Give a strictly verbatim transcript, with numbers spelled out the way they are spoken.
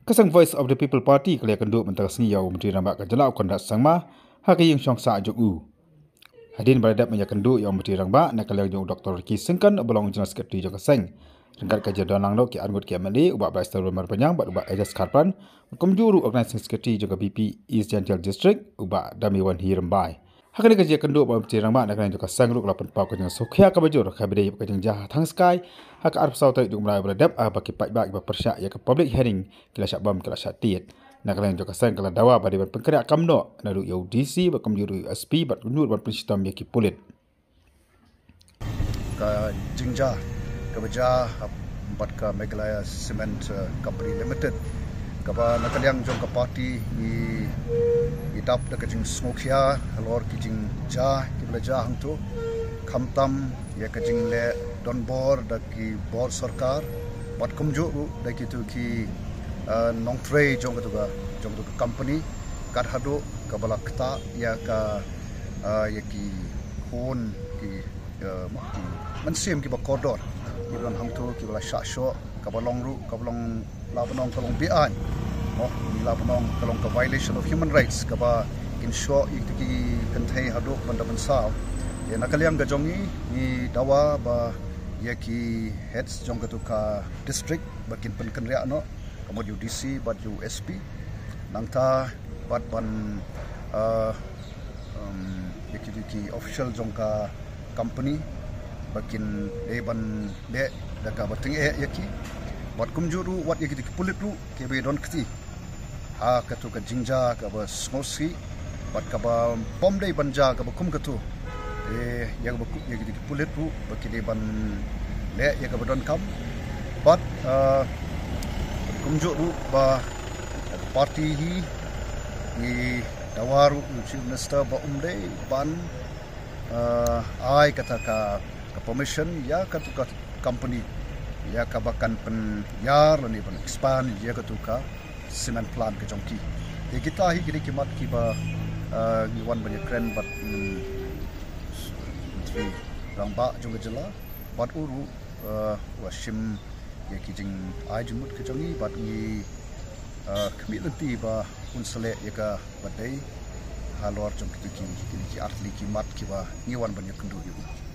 Ka seng Voice of the People Party ka la ïakynduh mynta ka sngi ïa u Myntri Rangbah ka jylla u Conrad Sangma ha ka ïing shong sah jong u. Hadien ba la dep ban ïakynduh ïa u Myntri Rangbah na ka liang jong u Doctor Ricky Syngkon uba long u General Secretary jong ka seng, ryngkat ka jingdon lang noh ki arngut ki M L A, u Bah Brightstarwell Marbaniang bad u Bah Elias Kharpran, kumjuh ruh Organizing Secretary jong ka B P East Jaintia District, u Bah Damiwan Hi Rymbai. Ha kane ka jingïakynduh bad u Myntri Rangbah na ka liang jong ka seng ruh ka la pynpaw ka jingsngewkhia kaba jur kaba dei ka jingjia ha Thangskai ha ka arphew saw tarik jong u bnai ba la dep, ah, ba ki paidbah kiba pyrshah ïa ka public hearing ki la shah bam ki la shah tied. Na ka liang jong ka seng ka la dawa ba dei ban pynkynriah kam noh naduh ïa u D C bad kumjuh ruh ïa u S P bad kumjuh ban pynshitom ïa ki pulit. Ka jingjia kaba jia bad ka Meghalaya Cement, eh, Company Limited, kaba na ka liang jong ka party ngi, ngi dap da ka jingsngewkhia halor ki jingjia kiba la jia hangto, khamtam ïa ka jingleh donbor da ki bor sorkar bad kumjuh ruh da kito ki, eh, nongtrei jong kato ka, jong kato ka company, kat haduh kaba la ktah ïa ka, eh, ïa ki khun ki, eh, ki mynsiem kiba kordor kiba don hangto kiba la shah shoh, kaba long ruh, kaba long lah ban ong ka long be-aiñ. Mo, ngi lah ban ong ka long ka violation of human rights kaba kin shoh ïa ki kynthei haduh ban da ban saw. Ïa na ka liang ka jong ngi, ngi dawa ba ïa ki heads jong kato ka district ba kin pynkynriah noh, ka mut ïa u D C bad ïa u S P. Nangta bad ban, ah, um, ïa ki, ki official jong ka company ba kin dei ban leh da kaba tyngeh ïa ki. Bad kumjuh ruh wat ïa ki, ki pulit ruh kiba don kti ha kato ka jingjia kaba sngewsih bad kaba bym dei ban jia kaba kum kato. Eh, ïa kaba kum, ïa ki, ki pulit ruh ba ki dei ban leh ïa kaba donkam. Bad, ah, kumjuh ruh ba party hi ngi dawa ruh u Chief Minister ba um dei ban, ah, ai kata ka, ka permission ïa kato ka company ïa kaba kan pynïar lane ban expand ïa kato ka cement plant ka jong ki. Te kita hi ki dei ki mat kiba, ah, ngi wan ban ïakren bad, mm, Myntri Rangbah jong ka jylla bad u ruh, ah, u la shim ïa ki jingai jingmut ka jong ngi bad ngi, ah, khmih lynti ba un sa leh ïa kaba dei halor jong kito ki, ki, ki artylli ki mat kiba ngi wan ban ïakynduh ïa u.